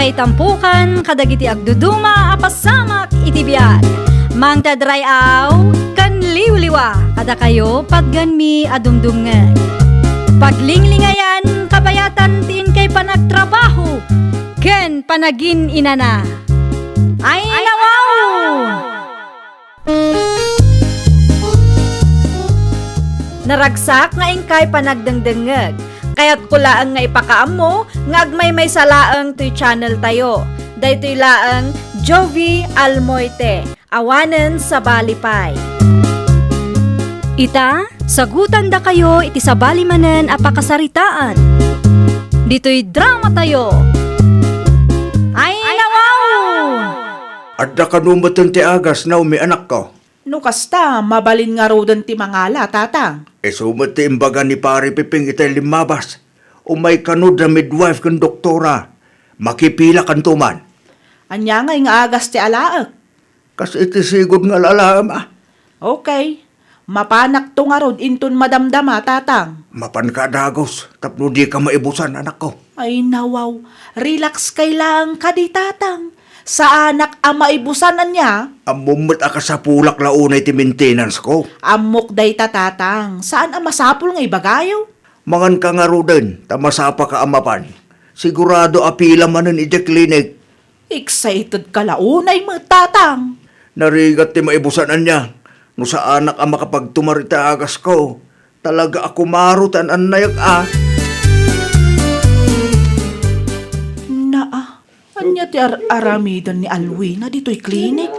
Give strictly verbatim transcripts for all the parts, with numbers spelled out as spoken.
Ay tampukan kadagiti agduduma a pasamak iti biag. Mangted ray-aw ken liwliwa kadakayo patgenmi a dumdumngeg. Paglinglingayan, kabayatan ti inkay panagtrabaho ken panagin-inana. Ay, nawaw! Naragsak nga inkay panagdengdengngeg. Kayatko laeng nga ipakaammo nga agmaymaysa laeng toy channel tayo. Daytoy laeng Jovie Almoite, awanen sabali pay. Ita, sagutandakayo iti sabali manen a pakasaritaan. Ditoy drama tayo. Ay, nawaw! Adda kano metten ti agas, Naomi, anakko? No kasta, mabalin ngaruden ti mangala, Tatang. Isu met ti imbaga ni Pari Piping itay limmabas. Umay kano da midwife ken doktora. Makipilakanto man. Ania ngay nga agas ti alaek? Kas iti sigud nga alaem, a. Okay. Mapanakto ngarud inton madamdama, Tatang. Mapanka a dagus tapno dika maibusan, anakko. Ay, nawaw. Relax kay laeng kadi, Tatang. Saanak a maibusan, ania? Ammom met a kasapulak la unay ti maintenance ko. Ammok dayta, Tatang. Saan a masapul nga ibagayo? Manganka ngaruden, ta masapaka a mapan. Sigurado a pila manen idiay klinik. Excited ka la unay met, Tatang. Narigat ti maibusan, ania. No saanak a makapagtumar iti agasko, talaga a kumaro ti an-annayag, a. Naa, ania ti ar-aramiden ni Alwina ditoy klinik?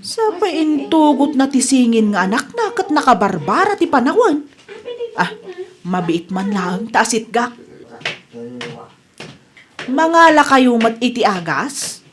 Sapay intugotna ti singin nga anakna ket nakabarbara ti panawen. Ah, mabiit man laeng ta asitgak. Mangalakayo met iti agas?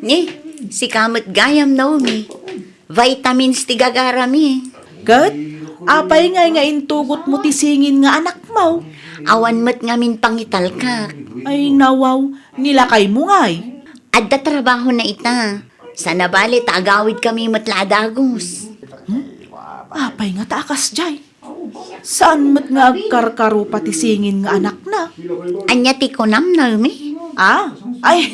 Ni, sika met gayam, Naomi. Vitamins ti gagarami. Ket, apay ngay nga intugotmo ti singin nga anakmo? Awan met ngamin pangitalkak. Ay, nawaw, ni lakaymo ngay? Adda trabahona ita. Saan a bale ta agawidkami met la a dagus. Hmm? Apay ngata a kasdiay? Saan met nga agkarkarupa ti singin nga anakna? Ania ti kunam, Naomi? Ah? Ay,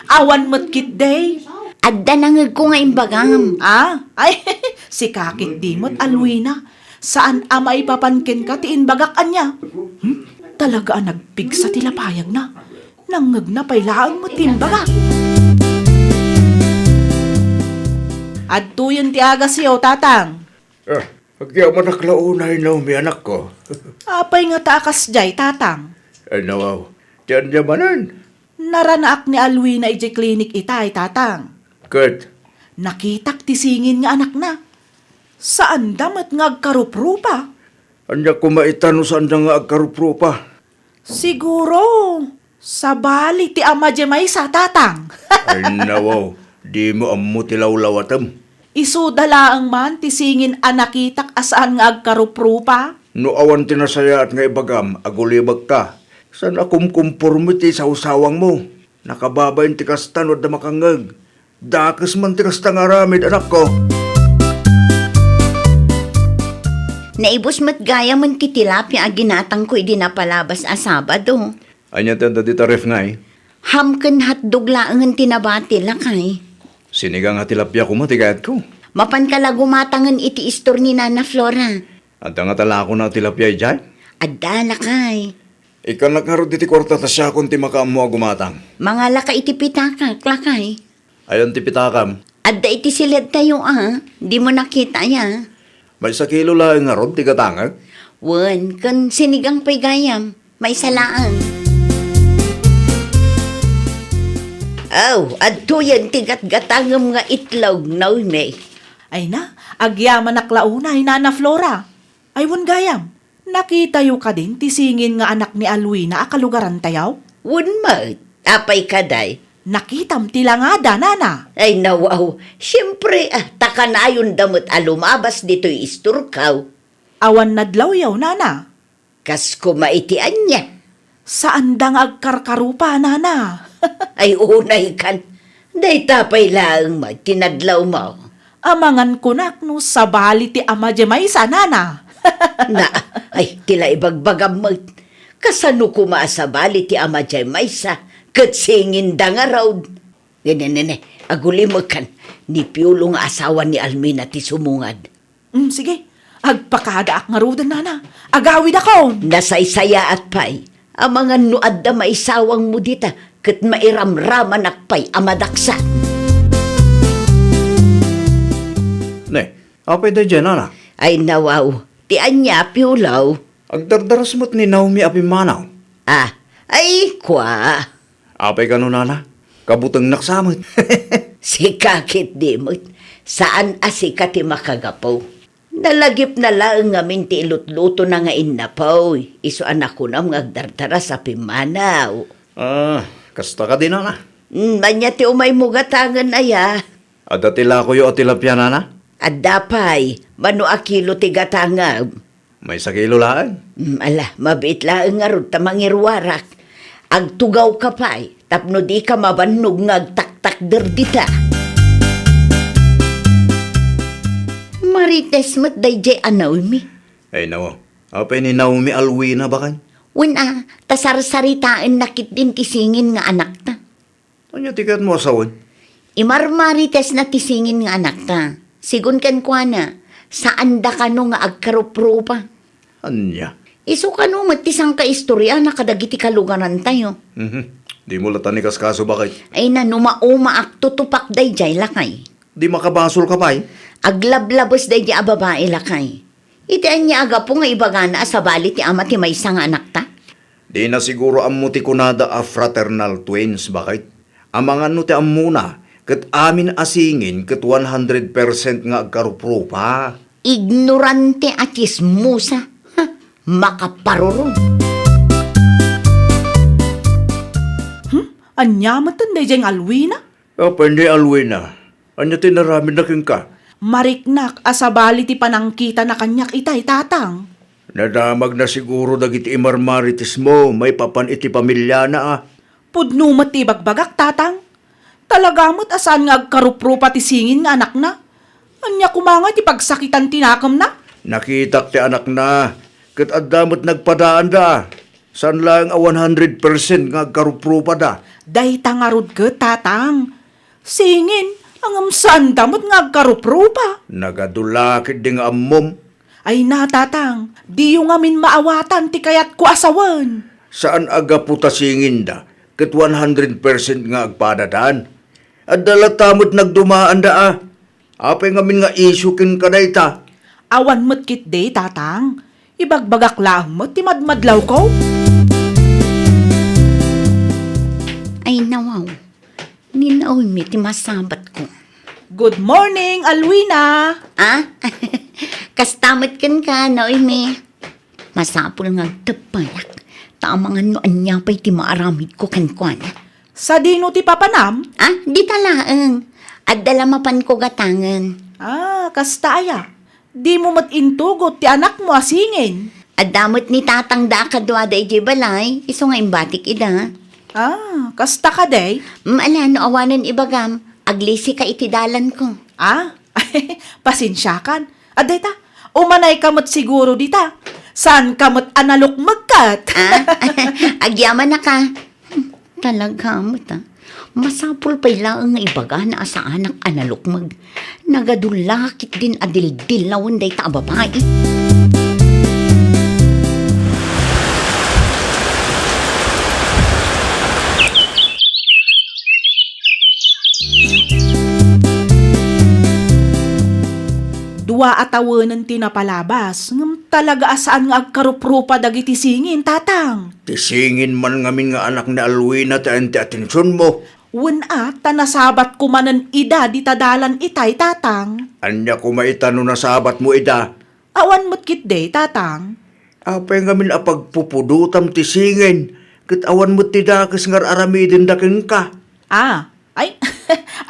awan met ketdi. Adda nangngegko nga imbagam. Ah? Ay, sika ketdi met, Alwina. Saan a maipapan kenka ti imbagak, ania? Hmm? Talaga a nagpigsa ti lapayagna. Nangngegna pay laeng met ti imbagak. Adtoyen ti agasyo, Tatang. Ah, agyamanak la unay, Naomi, anakko. Apay ngata a kasdiay, Tatang? Ay, nawaw. Ti ania manen? Naranaak ni Alwina idiay klinik itay, Tatang. Ket? Nakitak ti singin nga anakna. Saanda met nga agkaruprupa. Ania koma ita no saanda nga agkaruprupa? Siguro, sabali ti ama diay maysa, Tatang. Ay, nawaw, dimo ammo ti lawlawatem. Isuda laeng man ti singin a nakitak a saan nga agkaruprupa. No awan ti nasayaat nga ibagam, agulibekka. Saan a kumkumporme ti sawsawangmo. Nakababain ti kasta no adda makangngeg. Dakes man ti kasta nga aramid, anakko. Naibus met gayamen ti tilapia a ginatangko idi napalabas a Sabado. Ania ti adda dita ref ngay? Ham ken hotdog laengen ti nabati, lakay. Sinigang a tilapia koma ti kayatko. Mapanka la gumatangen iti istor ni Nana Flora. Adda ngata lakona a tilapia idiay? Adda, lakay. Ikkanak ngarud iti kuarta ta siakon ti makaammo a gumatang. Mangalaka iti pitakak, lakay. Ayan ti pitakam? Adda iti siledtayo a, dimo nakita aya? Maysa kilo laeng ngarud ti gatangek? Wen, ken sinigang pay gayam, maysa laeng. Aw, adtoyen ti gatgatangem nga itlog, Naomi. Ay na, agyamanak la unay, Nana Flora. Ay wen gayam, nakitayo kadin ti singin nga anak ni Alwina a kalugarantayo? Wen met, apay kadi? Nakitam ti langada, Nana. Ay, nawaw, siempre, ah, ta kanayonda met a lumabas ditoy istorko. Awan nadlawyo, Nana? Kas koma iti ania? Saanda nga agkarkarupa, Nana. Ay, unay kan. Dayta pay laeng met ti nadlawmo. Amangan kunak no sabali ti ama diay maysa, Nana. Na, ay, ti la ibagbagam met. Kasano koma a sabali ti ama diay maysa ket singinda ngarud. Nene, nene, agulimekan, ni Piolo nga asawa ni Alwina ti sumungad. Mm, sige. Agpakadaak ngaruden, nana. Agawidakon. Nasaysayaat pay. Amangan no adda maisawangmo dita, ket mairamramanak pay a madaksan. Ne, apay daydiay, nana? Ay, nawaw. Ti ania, Piolo? Agdardaras met ni Naomi a pimmanaw. Ah, ay, kua. Apay kano, nana? Kabutengnak sa met. Sika ketdi met. Saan a sika ti makagapu. Nalagipna laeng ngamin ti ilutlutona nga innapoy, isu a nakunam nga agdardaras a pimmanaw. Ah, kasta kadi, nana? Mm, ania ti umaymo gatangen aya? Adda ti lakoyo a tilapia, nana? Adda pay, mano a kilo ti gatangem? Maysa kilo laeng. Mm, ala, mabiit laeng ngarud ta mangiruarak. Agtugawka pay, tapno dika mabannog nga agtaktakder dita. Marites met daydiay a Naomi. Ay, nawaw. Apay ni Naomi Alwina, baket? Wen a, ta sarsaritaenna ketdin ti singin nga anakta. Ania ti kayatmo a sawen? Imarmaritesna ti singin nga anakta. Sigun kenkuana, saanda kano nga agkaruprupa. Ania? Isu kano met ti sangkaistoryana kadagiti kalugarantayo. Mhm. Dimo latta ni kaskaso, baket? Ay, nano, maumaak, tutupak daydiay, lakay. Di makabasolka pay? Aglablabes daydiay a babai, lakay. Iti ania a gapu nga ibagana a sabali ti ama ti maysa nga anakta? Dina siguro ammo ti kunada a fraternal twins, baket? Amangan no ti ammona, ket amin a singin ket one hundred percent nga agkaruprupa. Ignorante a tsismosa. Ha, makaparurod. Hmm? Ania met daydiay nga Alwina? Apay ni Alwina? Ania ti inaramidna kenka? Mariknak a sabali ti panangkitana kaniak itay, Tatang. Nadamagna siguro dagiti imarmaritesmo maipapan iti pamiliana, a. Pudno met ti ibagbagak, Tatang. Talaga met a saan nga agkaruprupa ti singin nga anakna. Ania koma ngay ti pagsakitan ti nakemna? Nakitak ti anakna, ket adda met nagpadaanda. Saan laeng a one hundred percent nga agkaruprupada. Dayta ngarud ket, Tatang. Singin, ngem saanda met nga agkaruprupa. Nagadu la ketdi nga ammom. Ay na, Tatang, diyo ngamin maawatan ti kayatko a sawen. Saan a gapu ta singinda ket one hundred percent nga agpadadan? Adda latta met nagdumaanda, a. Apay ngamin nga isyu kenka dayta? Awan met ketdi, Tatang. Ibagbagak laeng met ti madmadlawko. Ay, nawaw. Ni Naomi ti masabatko. Good morning, Alwina! Ah? Kasta met kenka, Naomi. Masapul nga agtebbayak, ta amangan no ania pay ti maaramidko kenkuana. Sadino ti papanam? Ah, dita laeng. Adda la mapanko gatangen. Ah, kasta aya? Dimo met intugot ti anakmo a singin? Adda met ni tatangda a kaduada idiay balay, isu nga imbatik ida. Ah, kasta kadi? Mm, ala, no awanen ibagam, aglisika iti dalanko. Ah, pasensiakan. Adda ita, umanayka met siguro dita. Saanka met a nalukmeg ket? Ah, agyamanaka. Hmm, talaga met, a. Masapul pay laeng nga ibagana a saanak a nalukmeg. Nagadu la ketdin a dildillawen dayta a babai. Dua a tawenen ti napalabas, ngem talaga a saan nga agkaruprupa dagiti singin, Tatang. Ti singin man ngamin nga anak ni Alwina ti ayan ti atensionmo. Wen a, ta nasabatko manen ida dita dalan itay, Tatang. Ania koma ita no nasabatmo ida? Awan met ketdi, Tatang. Apay ngamin a pagpupudotam ti singin, ket awan met ti dakes nga ar-aramidenda kenka? Ah, ay,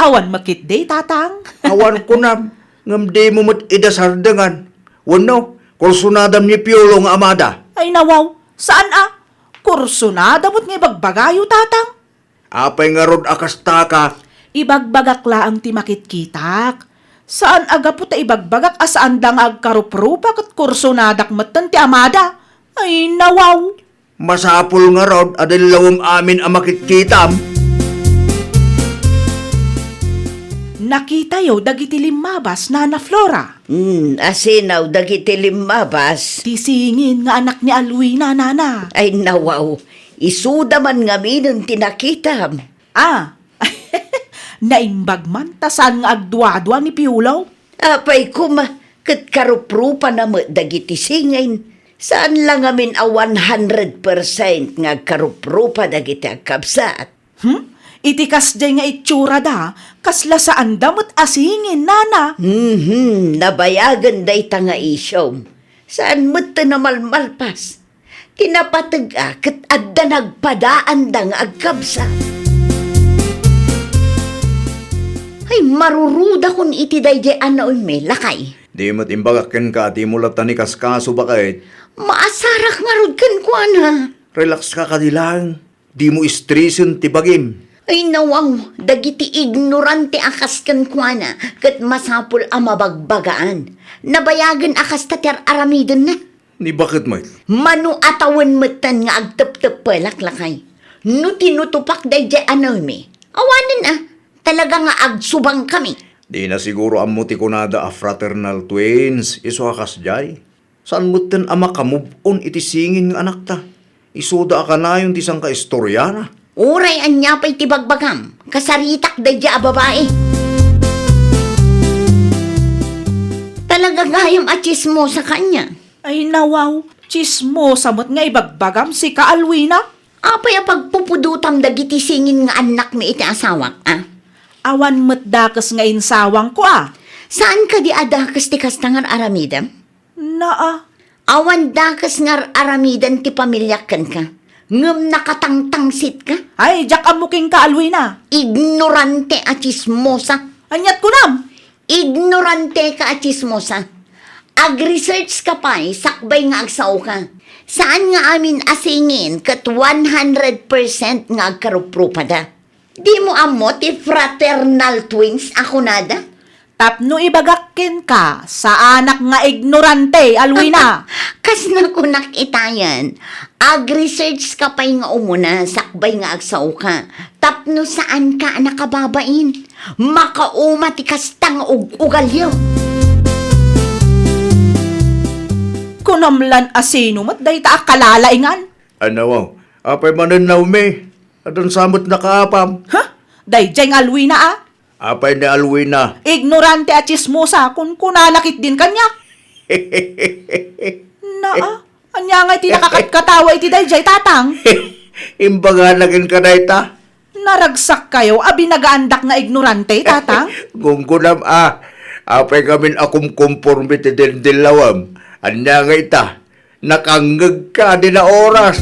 awan met ketdi, Tatang. Awan kunam, ngem dimo met ida sardengan. Wenno, kursunadam ni Piolo nga amada. Ay, nawaw, saan a? Kursunada met nga ibagbagayo, Tatang. Apay ngarud a kastaka? Ibagbagak laeng ti makitkitak. Saan a gapu ta ibagbagak a saanda nga agkaruprupa ket kursunadak metten ti amada. Ay, nawaw! Masapul ngarud a dillawem amin a makitkitam. Nakitayo dagiti limmabas, Nana Flora. Hmm, asino dagiti limmabas? Ti singin nga anak ni Alwina, Nana. Ay, nawaw. Isuda man ngaminen ti nakitam. Ah, naimbag man ta saan nga agduadua ni Piolo? Apay koma, ket karuprupana met dagiti singin. Saan la ngamin a one hundred percent nga agkaruprupa dagiti agkabsat. Hmm? Iti kasdiay nga itsurada, kasla saanda met a singin, Nana. Mhm, nabayagen dayta nga isyom. Saan met ti namalmalpas. Ti napateg-a ket adda nagpadaanda nga agkabsat. Ay, marurudakon iti daydiay a Naomi, lakay. Di met imbagak kenka a dimo latta ni kaskaso, baket. Maasarak ngarud kenkuana. Relax ka kadi laeng. Dimo stresen ti bagim. Ay, nawaw, dagiti ignorante a kas kenkuana, ket masapul a mabagbagaan. Nabayagen a kasta ti ar-aramidenna. Ni baket met? Mano a tawen metten nga agtepteppelak, lakay. No tinutupak daydiay a Naomi, awanen a, talaga nga agsubangkami. Dina siguro ammo ti kunada a fraternal twins, isu a kasdiay. Saan metten a makamove-on iti singin nga anakta? Isuda a kanayon ti sangkaistoriana. Uray ania pay ti bagbagam, kasaritak daydiay a babai. Talaga gayam a tsismosa ka ania. Ay, nawaw, tsismosa met nga ibagbagam, sika, Alwina. Apay a pagpupudotam dagiti singin nga annakmi iti asawak, a? Awan met dakes nga insawangko, a? Saan kadi a dakes ti kasta nga ar-aramidem? Naa. Awan dakes nga ar-aramiden ti pamiliak kenka, ngem nakatangtangsitka? Ay, diak ammo kenka, Alwina. Ignorante a tsismosa. Aniat kunam? Ignorante ka a tsismosa. Ag-research ka pay sakbay nga agsaoka. Saan nga amin a singin ket one hundred percent nga agkaruprupada. Dimo ammo ti fraternal twins a kunada? Tapno ibagak kenka, saanak nga ignorante, Alwina. Kasna kunak itayen, ag-research ka pay nga umuna sakbay nga agsaoka. Tapno saanka a nakababain. Makauma ti kasta nga ug-ugalyo. Kunam lan a sino met dayta a kalalaingan? Ano, apay manen, Naomi? Adun sa met nakaapam? Ha? Daydiay nga Alwina, a? Apay ni Alwina? Ignorante a tsismosa, kunkunana ketdin kaniak. Naa, ania nga iti nakakatkatawa iti daydiay, Tatang? Imbagana kenka dayta? Naragsak kayo a binagaandak nga ignorante, Tatang? Gunggunam a, apay ngamin a kumkumporme ti dindillawem. Ania nga ita? Nakangngegka dina oras.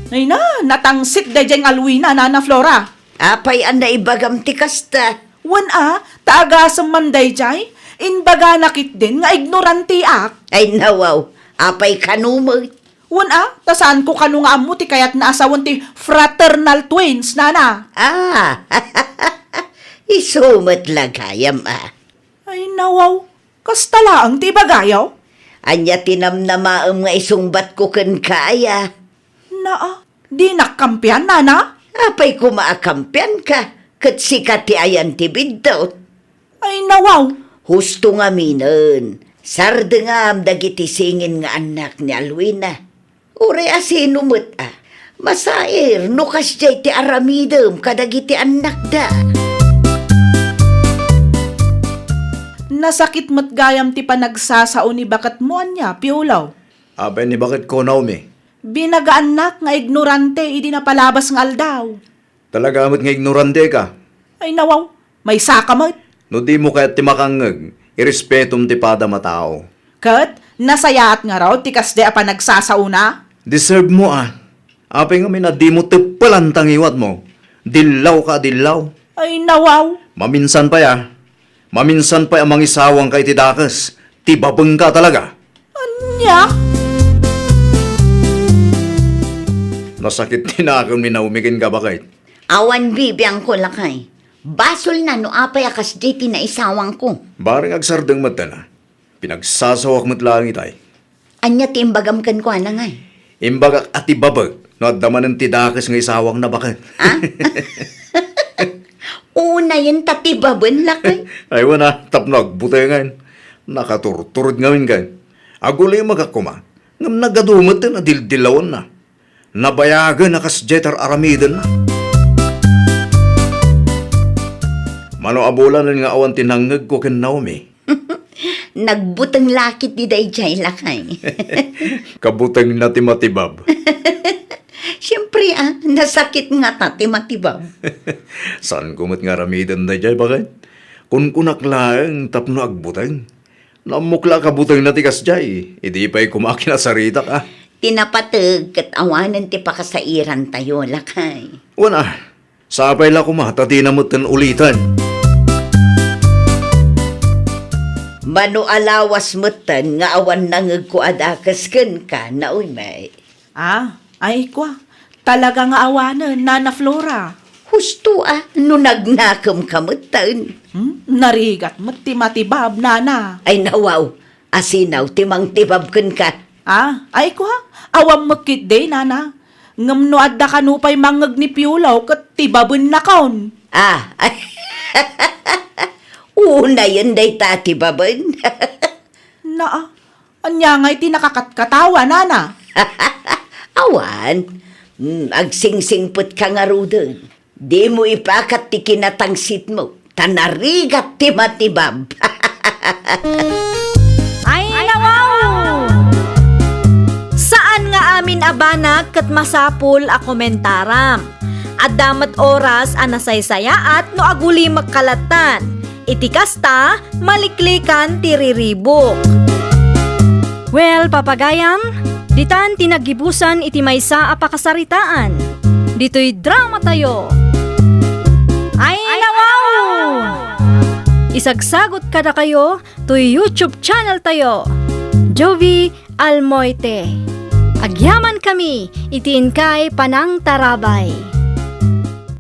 Ay na, natangsit daydiay nga Alwina, Nana Flora. Apay a naibagam ti kasta? Wen a, ta agasem man daydiay, imbagana ketdin nga ignoranteak. Ay, nawaw, apay kano met? Wen a, ta saanko kano nga ammo ti kayatna a sawen ti fraternal twins, Nana. Ah, isu met la gayam, a. Ay, nawaw, kasta laeng ti ibagayo? Ania ti namnamaem nga isungbatko kenka, aya? Naa, dinak kampian, Nana? Apay koma a kampianka, ket sika ti ayan ti biddut. Ay, nawaw! Husto ngaminen, sardengam dagiti singin nga annak ni Alwina. Uray a sino met a, masair no kasdiay ti aramidem kadagiti annakda. Nasakit met gayam ti panagsasao ni baketmo, ania, Piolo? Apay ni baketko, Naomi? Binagaannak nga ignorante idi napalabas nga aldaw. Talaga met nga ignorante ka. Ay, nawaw, maysaka met. No dimo kayat ti makangngeg, irespetom ti padam a tao. Ket nasayaat ngarud ti kasdi a panagsasaona? Deserve mo, a. Apay ngamin a dimo teppelan ta ngiwatmo? Dillaw ka, dillaw. Ay, nawaw. Maminsan pay, a. Maminsan pay a mangisawangka iti dakes, ti babengka talaga. Ania? Nasakit ti nakem ni Naomi kenka, baket. Awan bibiangko, lakay. Basolna no apay a kasdi ti naisawangko. Bareng agsardeng met, a. Pinagsasawak met laeng itay. Ania ti imbagam kenkuana ngay? Imbagak a tibabek no adda manen ti dakes nga isawangna baket. Ah? Unayen ta tibaben, lakay. Ay, wen a, tapno agbutengen. Nakaturturod ngamin ken. Agulimekak koma, ngem nagadu met ti nadildilawenna. Nabayagen a kasdiay ti ar-aramidenna. Mano a bulanen nga awan ti nangngegko ken Naomi? Nagbuteng la ketdi daydiay, lakay. Kabutengna ti matibab. Siempre, ah, nasakit ngata ti matibab. Saanko met nga aramiden daydiay, baket? Kunkunak laeng tapno agbuteng. Naammok la a kabutengna ti kasdiay, idi pay koma kinasaritak, ah. Ti napateg ket awanen ti pakasairantayo, lakay. Wen a, sapay la koma ta dina metten uliten. Mano a lawas metten nga awan nangngegko a dakes kenka, Naomi. Ah, ay kua, talaga nga awanen, Nana Flora. Husto a, no nagnakemka metten. Hmm? Narigat met ti matibab, Nana. Ay, nawaw, asinaw ti mangtibab kenka. Ah, ay kua, awan met ketdi, Nana. Ngem no adda kano pay mangngeg ni Piolo ket tibabennakon. Ah, unayen dayta a tibaben. Naa, ania ngay ti nakakatkatawa, Nana? Awan. Mm, agsingsingpetka ngaruden. Dimo ipakat ti kinatangsitmo, ta narigat ti matibab. Ay, nawaw! Saan nga amin a banag ket masapul a komentaram. Adda met oras a nasaysayaat no agulimek kalatan. Iti kasta, maliklikan ti riribuk. Well, papagayam, ditan ti naggibusan iti maysa a pakasaritaan. Ditoy dramatayo. Ay, nawaw! Isagsagut kadakayo toy YouTube channel tayo, Jovie Almoite. Agyamankami iti inkay panangtarabay.